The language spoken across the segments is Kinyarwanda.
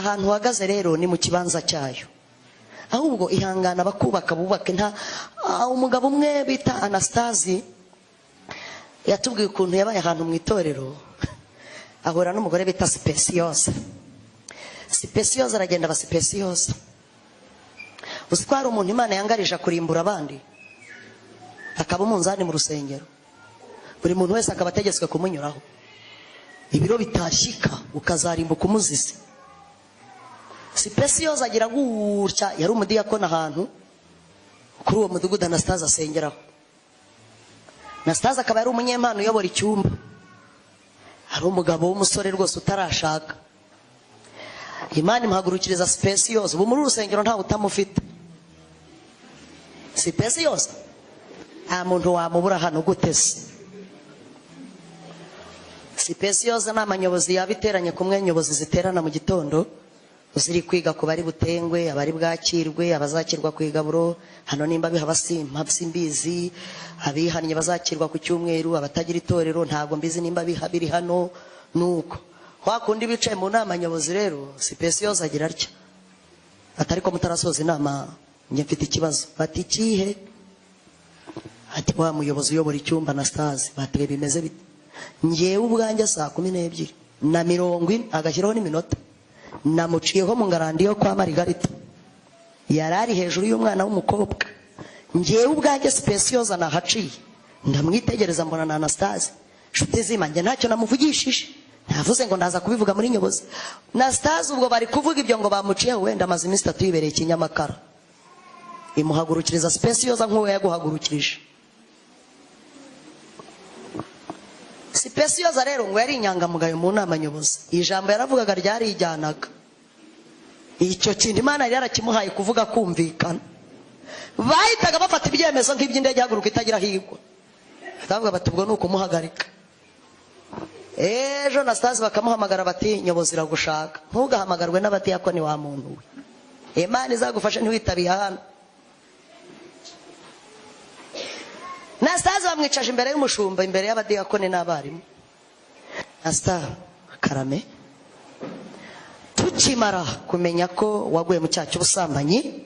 Ahantu uhagaze rero ni mu kibanza cyayo. Ahubwo ihangana bakubaka bubake. Nta umugabo umwe bita Anastasi yatubwiye ukuntu yabaye ahantu mu itorero, ahura n'umugore bita Sipesiyoza. Sipesiyoza aragenda aba Sipesiyoza. Uzi ko hari umuntu Imana yangarije kurimbura abandi, akaba umunzani mu rusengero, buri muntu wese akaba ategetswe kumunyuraho, ibiro bitashyika ukazarimbuka umuzizi. Sipesiyoza agira gutya, yari umudiyakoni ahantu kuri uwo mudugudu Anastase asengeraho. Anastase akaba yari umunyempano uyobora icyumba, ari umugabo w'umusore rwose utarashaka. Imana imuhagurukiriza Sipesiyoza. Ubu muri urusengero ntawe utamufite. Sipesiyoza nta muntu wamubura hano gute se? Sipesiyoza ni amanyobozi yaba iteranye kumwe, nyobozi ziterana mu gitondo ziri kwiga ku bari butengwe, abari bwakirwe, abazakirwa ku igaburo hano nimba bihaba simbizi, abihannye bazakirwa ku cyumweru, abatagira itorero ntabwo mbizi nimba biri hano. Nuko kwa kundi bicaye mu nama nyobozi rero, Sipesiyoza agira atya ati ariko mutarasoza inama njye mfite ikibazo. Bati ikihe? Ati wa muyobozi uyobora icyumba Anastase. Bati bimeze bite? Njyewe ubwanjye 12:40 agashyiraho n'iminota namuciyeho mu ngarandi yo kwa Marigarita, yari ari hejuru y'umwana w'umukobwa. Njyewe ubwanjye Sipesiyoza nahaciye ndamwitegereza mbona na Anastase nshuti zima, njye ntacyo namuvugishije, navuze ngo ndaza kubivuga muri nyobozi. Anastase ubwo bari kuvuga ibyo ngo bamuciyeho, wenda amaze iminsi 3 yibereye ikinyamakara. Imuhagurukiriza Sipesiyoza nk'uwo yaguhagurukirije. Sipesiyoza rero ngo yari inyangamugayo mu nama nyobozi, ijambo yaravugaga ryarijyanaga. Icyo kintu Imana yari yarakimuhaye kuvuga kumvikana. Bahitaga bafata ibyemezo nk'iby'indege ihaguruka itagira aho igwa, bakavuga bati ubwo ni ukumuhagarika. Ejo Anastase bakamuhamagara bati nyobozi iragushaka. Ntugahamagarwe n'abadiyakoni wa muntu we, Imana izagufashe ntiwitabiye hano. Anastase bamwicaje imbere y'umushumba, imbere y'abadiyakoni n'abarimu. Anastase karame, tukimara kumenya ko waguye mu cyaha cy'ubusambanyi,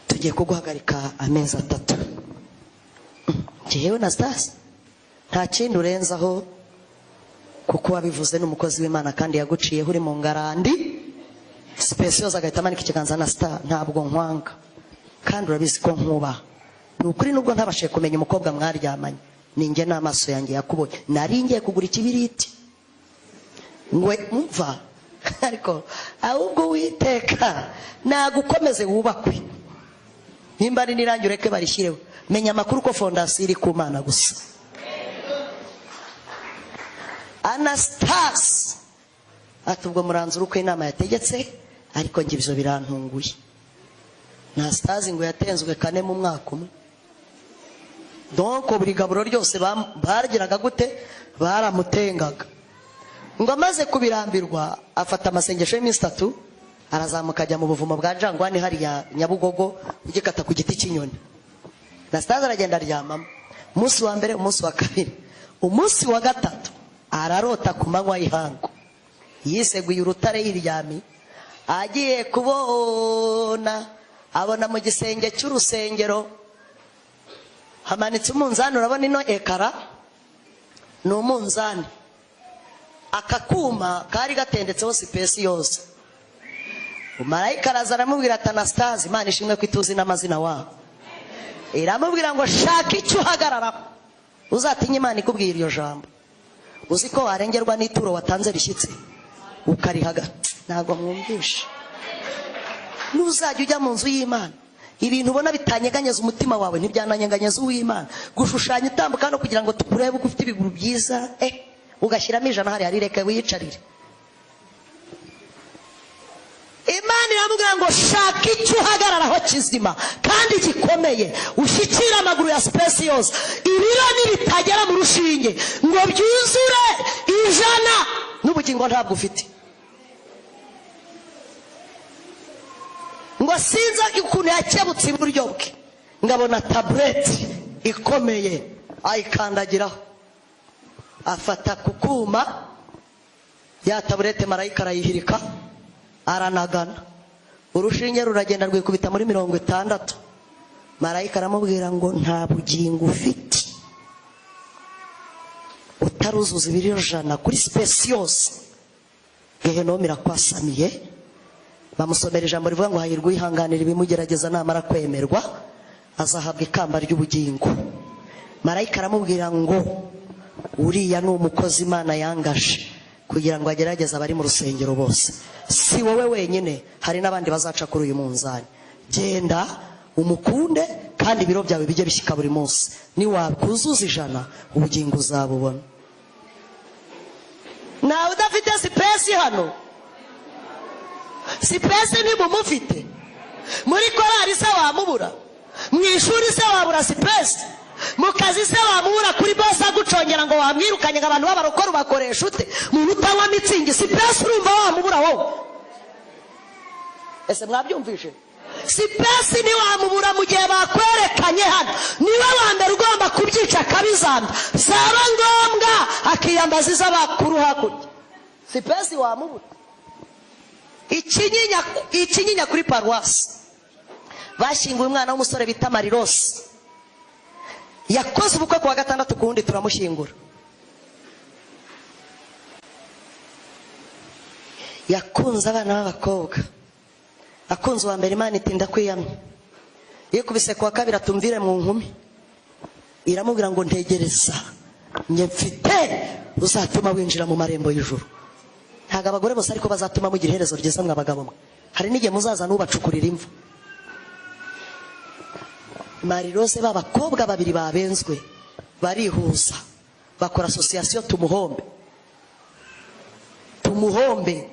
tugiye kuguhagarika amezi 3. Njyewe Anastase nta kindi urenzaho, kuko wabivuze n'umukozi w'Imana kandi yaguciyeho uri mu ngarandi. Sipesiyoza agahita amanika ikiganza, Anastase ntabwo nkwanga kandi urabizi ko nkubaha. Ni ukuri nubwo ntabashije kumenya umukobwa mwaryamanye, ninjye n'amaso yanjye yakubonye, nari ngiye kugura ikibiriti ngwe mva, ariko ahubwo Uwiteka nagukomeze wubakwe, nimba ari n'irangi ureke barishyireho. Menya amakuru ko fondasiyo iri ku Mana gusa. Anastase ati ubwo muranzura uko inama yategetse, ariko njye ibyo birantunguye. Anastase ngo yatenzwe 4 mu mwaka umwe. Donc buri gaburo ryose baragiraga gute? Baramutengaga. Ngo amaze kubirambirwa afata amasengesho y'iminsi 3, arazamuka ajya mu buvumo bwa Jangwani hariya Nyabugogo, ugikata ku giti cy'inyoni. Anastase aragenda aryamamo. Umunsi wa mbere, umunsi wa kabiri, umunsi wa gatatu ararota ku manywa y'ihangu, yiseguye urutare yiryamiye, agiye kubona abona mu gisenge cy'urusengero hamanitse umunzani. Urabona ino ekara ni umunzani, aka kuma kari gatendetseho Sipesiyoza. Marayika araza aramubwira ati Anastase, Imana ishimwe ko ituzi n'amazina wabo. Iramubwira ngo shaka icyo uhagararaho, uzatinye Imana ikubwira iryo jambo. Uzi ko warengerwa n'ituro watanze rishyitse ukarihaga? Ntabwo mwumvishe. Nuzajya ujya mu nzu y'Imana, ibintu ubona bitanyeganyeza umutima wawe ntibyananyeganyeza uw'Imana. Gushushanya utambuka hano kugira ngo tukurebe uko ufite ibiguru byiza, ugashyiramo 100 hariya, rireke wiyicarire. Imana iramubwira ngo shaka icyo uhagararaho kizima kandi gikomeye, ushyikire amaguru ya Sipesiyoza, ibiro nibitagera mu rushinge ngo byuzure 100, n'ubugingo ntabwo ufite. Ngo sinzi ukuntu yakebutse iburyo bwe, ngabona tabureti ikomeye ayikandagiraho, afata ku kuma Ya taburete marayika arayihirika aranagana, urushinge ruragenda rwikubita muri 60. Marayika aramubwira ngo nta bugingo ufite utaruzuza ibiro 100 kuri speciose. Gehinomu irakwasamiye. Bamusomera ijambo rivuga ngo hahirwa uwihanganira ibimugerageza, namara kwemerwa azahabwa ikamba ry'ubugingo. Marayika aramubwira ngo uriya ni umukozi Imana yangaje kugira ngo agerageze abari mu rusengero bose, si wowe wenyine, hari n'abandi bazaca kuri uyu munzani. Genda umukunde kandi ibiro byawe bijye bishyika buri munsi, niwakuzuza 100 ubugingo uzabubona. Nawe udafite sipesi hano, sipesi ntimumufite muri korari se wamubura, mu ishuri se wabura sipesi, mu kazi se wamubura, kuri bose agucongera ngo wamwirukanye ngo abantu b'abarokore ubakoresha ute, muntu utanywa mitsingi sipesi urumva wamubura wowe? Ese mwabyumvise? Sipesi ntiwamubura mu gihe bakwerekanye hano, niwe wa mbere ugomba kubyica akabizamba, zaba ngombwa akiyambaza iz'abakuru hakurya. Sipesi wamubura. Ikinyinya kuri paruwasi bashyinguye umwana w'umusore bita Marirosi, yakoze ubukwe kuwa gatandatu ku wundi turamushyingura. Yakunze abana b'abakobwa, akunze uwa mbere Imana itinda kwiyamya, yikubise kuwa kabiri atumvire mu nkumi, iramubwira ngo ntegereza njye mfite uzatuma winjira mu marembo y'ijuru. Ntabwo abagore bose ariko bazatuma mugira iherezo ryiza mwa bagabo mwe, hari n'igihe muzaza n'ubacukurira imva. Marirose b'abakobwa babiri babenzwe barihuza bakora association tumuhombe, tumuhombe,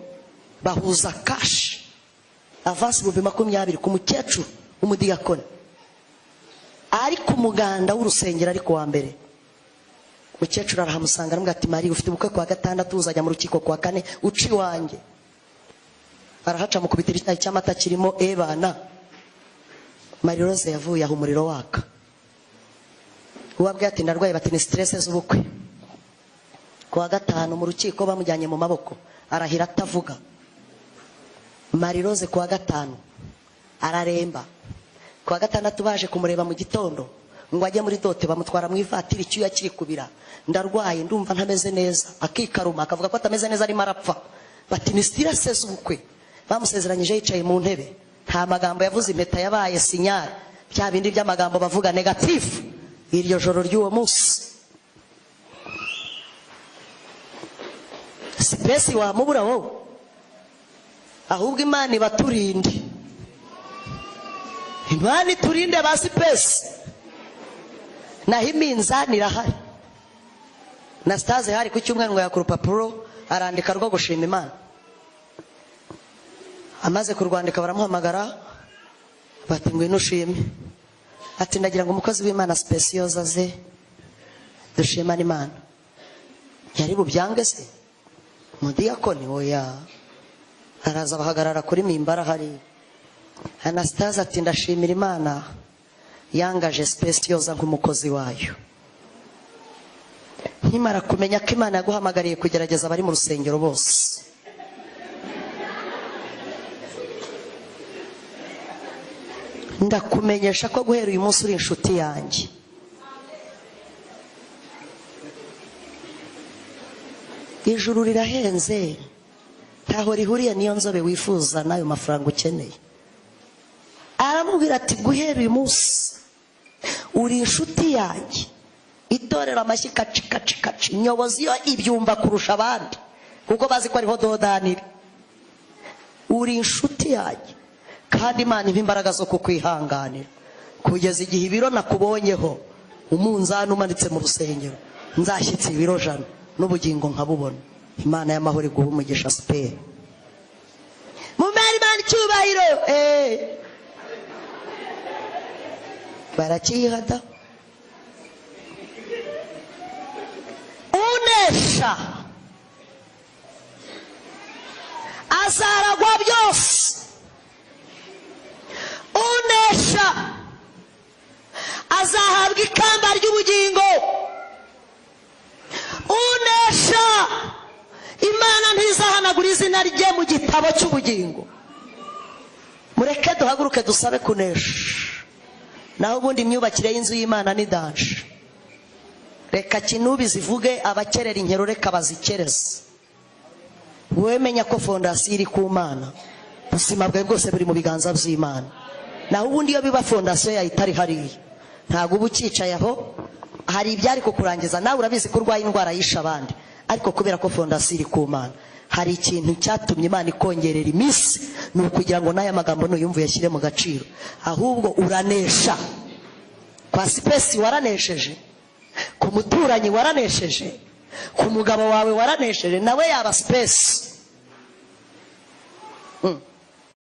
bahuza cash avance 20,000 ku mukecuru w'umudiyakoni ari ku muganda w'urusengero, ariko wa mbere. Mukecuru arahamusanga aramubwira ati Mari ufite ubukwe kuwa gatandatu, uzajya mu rukiko kuwa kane, uci wanjye. Arahaca mukubitira icyayi cy'amata kirimo ebana. Marirose yavuye aho umuriro waka. Uwabwiye ati ndarwaye, bati ni stress z'ubukwe. Kuwa gatanu mu rukiko bamujyanye mu maboko, arahira atavuga. Marirose kuwa gatanu araremba. Kuwa gatandatu baje kumureba mu gitondo ngo ajye muri dote, bamutwara mu ivatiri icyuya kiri kubira. Ndarwaye ndumva ntameze neza, akikaruma akavuga ko atameze neza arimo arapfa. Bati ni stress z'ubukwe. Bamusezeranyije yicaye mu ntebe, nta magambo yavuze, impeta yabaye sinyari, bya bindi by'amagambo bavuga negative. Iryo joro ry'uwo munsi sipesi wamubura wowe, ahubwo Imana ibaturinde, Imana iturinde ba sipesi. Naho iminzani irahari. Na Stase hari ku cyumweru ngo yakura urupapuro arandika rwo gushima Imana. Amaze kurwandika baramuhamagara bati ngwino ushime. Ati ndagira ngo umukozi w'Imana Specioza aze dushimane Imana. Yari bubyange se? Mudiyakoni oya. Araza bahagarara kuri mimbara hari. Anastase ati ndashimira Imana yangaje Specioza nk'umukozi wayo. Nkimara kumenya ko Imana yaguhamagariye kugerageza abari mu rusengero bose, ndakumenyesha ko guhera uyu munsi uri inshuti yanjye. Ijuru rirahenze, ntaho rihuriye niyo nzobe wifuza n'ayo mafaranga ukeneye. Aramubwira ati guhera uyu munsi uri inshuti yanjye. Itorero amashyi kaci kaci kaci, inyobozi yo ibyumva kurusha abandi kuko bazi ko ariho dodanira. Uri inshuti yanjye kandi Imana impa imbaraga zo kukwihanganira kugeza igihe ibiro nakubonyeho umunzani umanitse mu rusengero nzashyitse ibiro 100 n'ubugingo nkabubona. Imana y'amahoro iguhe umugisha. Siperi mumere Imana icyubahiro. Barakiyihada. Unesha azaragwa byose. Unesha azahabwa ikamba ry'ubugingo. Unesha Imana ntizaha Izina rye mu gitabo cy'ubugingo. Mureke duhaguruke dusabe kunesha. Naho ubundi imyubakire y'inzu y'Imana ni danger. Reka kinubi zivuge, abakerera inkero reka bazikereze. Wowe menya ko fondation iri ku Mana, ubuzima bwawe bwose buri mu biganza by'Imana. Naho ubundi iyo biba fondation yawe itari hariya, ntabwo uba ucyicaye aho. Hari ibyari kukurangiza, nawe urabizi ko urwaye indwara yishe abandi, ariko kubera ko fondation iri ku Mana, hari ikintu cyatumye Imana ikongerera iminsi, ni ukugira ngo n'aya magambo nuyumva uyashyire mu gaciro. Ahubwo uranesha kwa sipesi, waranesheje ku muturanyi, waranesheje ku mugabo wawe, waranesheje nawe yaba sipesi.